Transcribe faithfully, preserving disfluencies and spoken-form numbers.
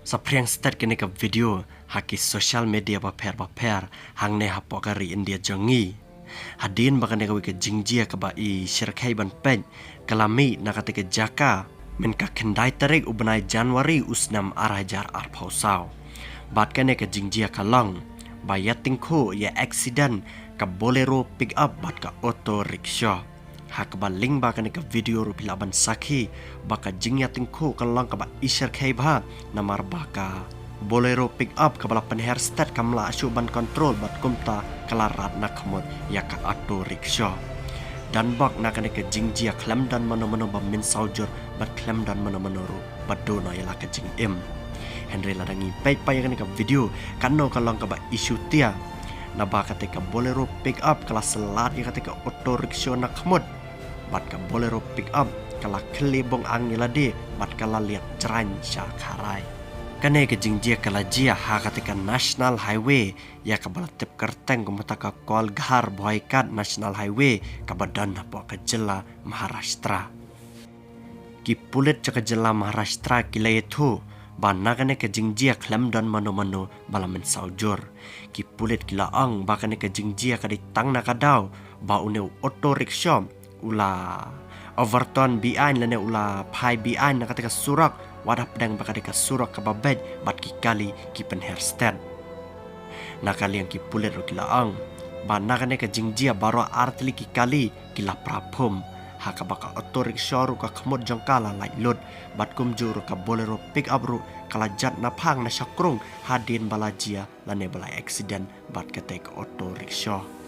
Saphriang stet kane ka video ha ki social media bapher bapher hangne hapoh ka ri India jong ngi. Hadien ba kane kawei ka jingjia kaba i shyrkhei ban peit ka la mih na kata ka jaka mynta ka khyndai tarik u bnai January u snem ar hajar arphew saw. Bad kane ka jingjia ka long ba ïa tyngkhuh ïa accident ka Bolero pickup bad ka auto rickshaw. Ha kaba lyngba kane ka video ruh phi lah ban sakhi ba ka jingïatyngkhuh ka long kaba i shyrkhei bha, namar ba ka Bolero pickup kaba la pynher stet kam lah shuh ban control bad kumta ka la rat na khmut ïa ka auto rickshaw. Don bok na kane ka jingjia khlem don mano mano ba mynsaw jur bad khlem don mano mano ruh ba duh noh ïa la ka jingim. Hynrei lada ngi peit pat ïa kane ka video, kano ka long kaba i shutia, naba kata ka Bolero pickup ka la syllat ïa kata ka auto rickshaw na khmut bad ka Bolero pickup ka la khyllie bong ang ïa lade bad ka la liat jraiñ sha kharai. Kane ka jingjia ka la jia ha kata ka National Highway ïa kaba la tip kyrteng kum kata ka Kolghar Boykat National Highway kaba don hapoh ka jylla Maharashtra. Ki pulit jong ka jylla Maharashtra ki la ïathuh ba na kane ka jingjia khlem don mano mano ba la mynsaw jur. Ki pulit ki la ong ba kane ka jingjia ka dei tang na ka daw ba une u auto rickshaw u la overturn beaiñ lane u la phai beaiñ na kata ka surok, wat hapdeng ba ka dei ka surok kaba beit bad ki kali ki pynher stet. Na ka liang ki pulit ruh ki la ong ba na kane ka jingjia baroh artylli ki kali ki la pra phum, ha kaba ka auto rickshaw ruh ka khmut jong ka la lait lut bad kumjuh ruh ka Bolero pickup ruh ka la jot na phang na shakrung hadien ba la jia lane ba la accident bad kata ka auto rickshaw.